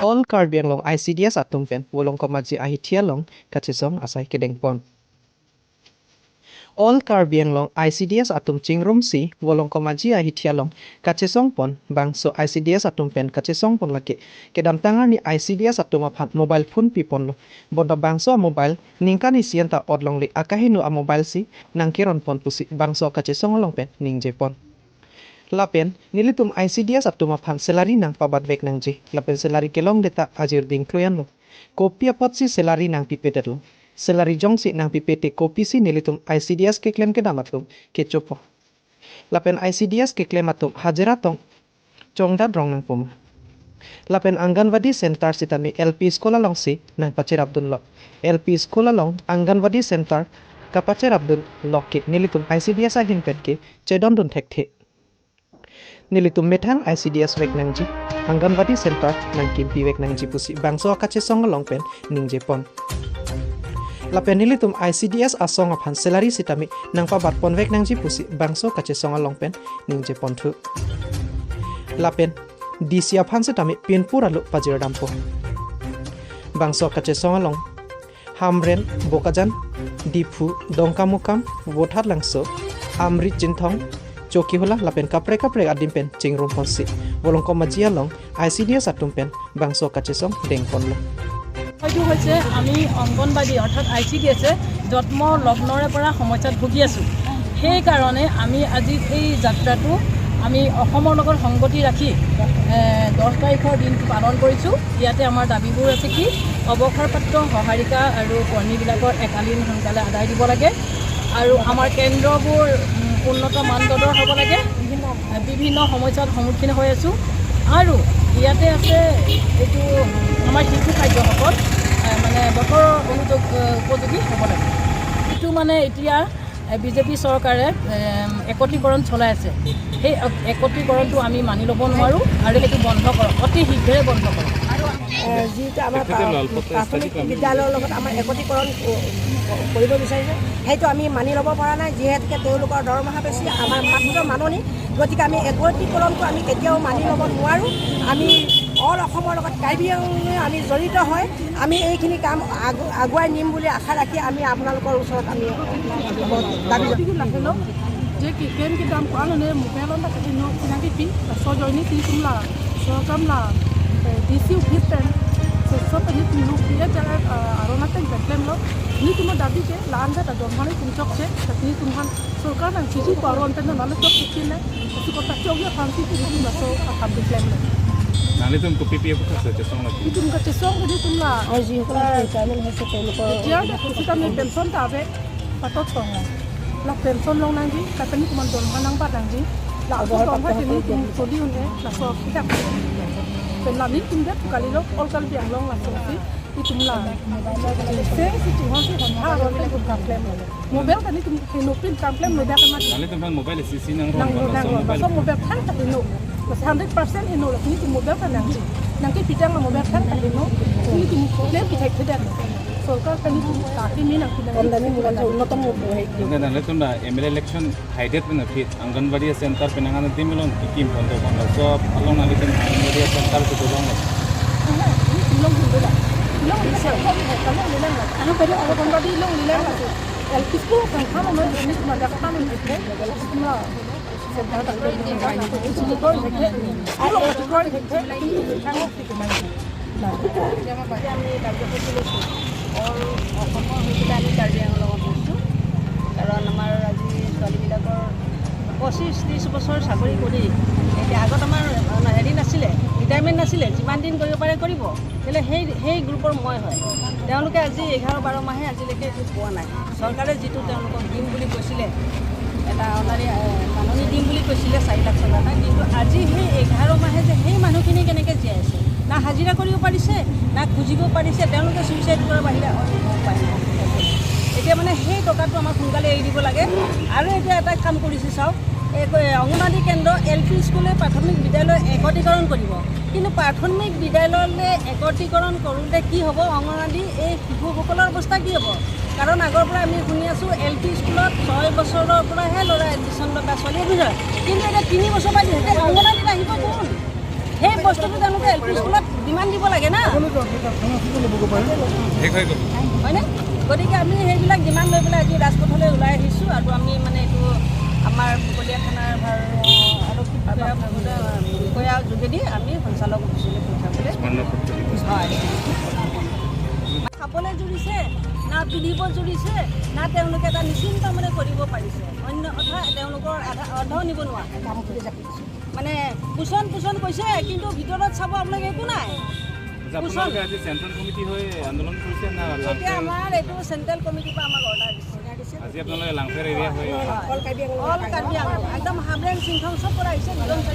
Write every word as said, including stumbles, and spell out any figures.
All Karbi Anglong I C D S atum pen Volongkom Aji ahithi along kachesong asai kedengpon. All Karbi Anglong I C D S atum chingrumsi Volongkom Aji ahithi along kachesongpon, bangso I C D S atum pen kachesongpon lake kedamtang arni I C D S atum aphan mobile phone piponlo. Bonta bangso mobile ningkan isi anta ot longle, akaheno a mobile si nangkeronpon pusi bangso kachesong along pen ningjepon. Lapen nelitum I C D S atum aphan salary nangpabatvek nangji. Lapen salary kelongle ta ajir ding kloianlo. Kopi apotsi salary nangpipedetlo? Salary jongsi nangpipete kopisi nelitum I C D S keklem kedam atum kechopo? Lapen I C D S keklem atum hajira tong chongdat rong nangpuma? Lapen Anganwadi center sitame L P school alongsi nangpacherapdunlo. L P school along Anganwadi center kapacherapdunlo ke nelitum I C D S ahin pen ke chedondun thekthe. Nelitum methang I C D S vek nangji, Anganwadi center nangkimpi vek nangji pusi bangso kachesong along pen ningjepon. Lapen nelitum I C D S asong aphan salary sitame nangpabatpon vek nangji pusi bangso kachesong along pen ningjeponthu. Lapen D C aphan sitame pinpur alo pajirdampo. Bangso kachesong along Hamren, Bokajan, Diphu, Dongkamukam, Vothatlangso, Amri Chinthong, Chokihola lapen kaprek kaprek adim pen chingrumponsi Volongkom Aji along I C D S atum pen bangso kachesong dengponlo. হয়তো হৈছে আমি অংগনবাদী অৰ্থাৎ I C D এছে জন্ম লগ্নৰে পৰা সমস্যাত ভুগি আছোঁ। সেইকাৰণে আমি আজি এই যাত্ৰাটো আমি অসমৰ লগত সংগতি ৰাখি, এ, দহ তাৰিখৰ দিনটো পালন কৰিছোঁ। ইয়াতে আমাৰ দাবীবোৰ আছে কি, অৱসৰপ্ৰাপ্ত সহায়িকা আৰু কৰ্মীবিলাকৰ একালিন সোনকালে আদায় দিব লাগে আৰু আমাৰ কেন্দ্ৰবোৰ, উম, উন্নত মানদণ্ডৰ হ'ব লাগে। বিভিন্ন সমস্যাত সন্মুখীন হৈ আছোঁ আৰু ইয়াতে আছে এইটো আমাৰ শিশু খাদ্যসকল, এ, মানে বতৰ অনুযোগ-, এ, উপযোগী হ'ব লাগে। এইটো মানে এতিয়া, এ, বি জে পি চৰকাৰে, এ, একত্ৰীকৰণ চলাই আছে। সেই এক-, একত্ৰীকৰণটো আমি মানি ল'ব নোৱাৰোঁ আৰু সেইটো বন্ধ কৰক, অতি শীঘ্ৰে বন্ধ কৰক। এ, যিটো আমাৰ তেখেতে প্ৰা-, লালপথৰ প্ৰাথমিক ষ্টাডি কমিটি বিদ্যালয়ৰ লগত আমাৰ একত্ৰীকৰণ ক-, ক-, কৰিব বিচাৰিছে, সেইটো আমি মানি ল'ব পৰা নাই। যিহেতুকে তেওঁলোকৰ দৰমহা বেছি, আমাৰ মাত্ৰ মাননি, গতিকে আমি একত্ৰীকৰণটো আমি কেতিয়াও মানি ল'ব নোৱাৰোঁ। আমি অল অসমৰ লগত কাৰ্বি আংলঙে আমি জড়িত হয়। আমি এইখিনি কাম আগু-, আগুৱাই নিম বুলি আশা ৰাখি আমি আপোনালোকৰ ওচৰত আমি দাবী জনাইছোঁ। যে কি কেন কি দাম কোৱা মানে মোবাইলত থাকে ন চিনাকি পি, সজয়নি তি তুমলা, সকামলা, দিসি উঠিতেন, সব নিয়ে তুমলু পিয়া যারা আরোনাতেন বেতলেমলো, নিয়ে তুমো দাবি কে লান দা দরমানি তুম চকছে, নিয়ে তুমহান সরকার নাং চিঠি পারো আনতে না নালে চক চিঠি নে, কিছু কথা চক ইয়া ফান্সি কিছু তুম বাসো আকাম বেতলেমলো। Nanglitum kopi pi apot kachesong lagi? Itum kachesong ke nitum la. Ai ji ko channel hai se ko ko. Dia da kusi kami pension ta ave. Patot tong la. La pension long nangji, tapi nitum dorma nangbat nangji. La aku dorma ke nitum choli un-e, laso kita. Pen la nitum dia kalilo, All Karbi Anglong laso si, itum la. Seng si tuhan si hon ha ron le kum kaklem. Mobile kan nitum heno pin kaklem mobile kan mati. Nanglitum kan mobile isi isi nang nang ron, nang laso ron, mobile. Laso mobile kan tak heno. Laso hundred percent heno, laso nitum mobile kan nangji. Nangkepidang la mobile kan tak heno. Nitum problem kita kita. সরকার খানি তো তাকে মেন আঁকি লাগে। কম দামি মোবাইল, উন্নত mobile. Nanglitum la M L A election haidet pen aphi Anganwadi center pen nangan tim long kikim pon to pon to so along nanglitum Anganwadi center ke to long. Long hunda la. Long hunda la. Long hunda la. Ano pero Anganwadi long hunda la. L P school kan kama mo ni ma da kama ni. আমি কাৰ্যসূচী লৈছোঁ। অল অসমৰ হৈ পেলাই আমি কাৰ্বি আংলঙত গৈছোঁ। কাৰণ আমাৰ আজি ছোৱালীবিলাকৰ পঁচিছ ত্ৰিছ বছৰ চাকৰি কৰি এতিয়া আগত আমাৰ হেৰি নাছিলে, ৰিটায়াৰমেণ্ট নাছিলে, যিমান দিন কৰিব পাৰে কৰিব। কেলে সেই, সেই গ্ৰুপৰ মই হয়। তেওঁলোকে আজি এঘাৰ বাৰ মাহে আজিলৈকে একো পোৱা নাই। চৰকাৰে যিটো তেওঁলোকক দিম বুলি কৈছিলে, এটা অনাৰী, এ, মাননি দিম বুলি কৈছিলে চাৰি লাখ টকা এটা, কিন্তু আজি সেই এঘাৰ মাহে যে সেই মানুহখিনি কেনেকে জীয়াই আছে? না হাজিৰা কৰিব পাৰিছে, না খুজিব পাৰিছে, তেওঁলোকে ছুইচাইড কৰাৰ বাহিৰে অন্য উপায় নাই। এতিয়া মানে সেই টকাটো আমাক সোনকালে এৰি দিব লাগে। আৰু এতিয়া এটা কাম কৰিছে চাওক, এই ক-, অংগনবাদী কেন্দ্ৰ, এল পি স্কুলে প্ৰাথমিক বিদ্যালয় একত্ৰীকৰণ কৰিব, কিন্তু প্ৰাথমিক বিদ্যালয়লৈ একত্ৰীকৰণ কৰোঁতে কি হ'ব, অংগনবাদী এই শিশুসকলৰ অৱস্থা কি হ'ব? কাৰণ আগৰ পৰা আমি শুনি আছোঁ, এল পি স্কুলত ছয় বছৰৰ পৰাহে ল'ৰা এডমিশ্যন লয় বা ছোৱালী এডমিশ্যন লয়, কিন্তু এতিয়া তিনি বছৰ পৰা যিহেতু অংগনবাদীত আহিব কোন? সেই বস্তুটো তেওঁলোকে এল পি স্কুলত ডিমাণ্ড দিব লাগে না। শেষ হৈ গ'ল। হয়নে? গতিকে আমি সেইবিলাক ডিমাণ্ড লৈ পেলাই আজি ৰাজপথলৈ ওলাই আহিছোঁ আৰু আমি মানে এইটো আমাৰ ফকলীয়া থানাৰ ভাৰ আৰক্ষী বিষয়া মহোদয়, বিষয়া যোগেদি আমি সঞ্চালক অফিচলৈ পঠিয়াবলৈ হয়। খাবলৈ জুৰিছে না, পিন্ধিব জুৰিছে না, তেওঁলোকে এটা নিশ্চিন্ত মানে কৰিব পাৰিছে, অন্য কথা তেওঁলোকৰ আধা অৰ্ধ নিব নোৱাৰে। মানে পোষণ পোষণ কৈছে, কিন্তু ভিতৰত চাব আপোনালোকে একো নাই। আচ্ছা, আপোনালোকে আজি চেণ্ট্ৰেল কমিটি হৈ আন্দোলন কৰিছে না এতিয়া লাংখেৰ? আমাৰ এইটো চেণ্ট্ৰেল কমিটিৰ পৰা আমাক অৰ্ডাৰ দিছে। আজি আপোনালোকে লাংখেৰ এৰিয়া হৈ অল কাৰ্বি আংলং, একদম হাবৰেং, চিংথং চব পৰা আহিছে, নিৰঞ্জন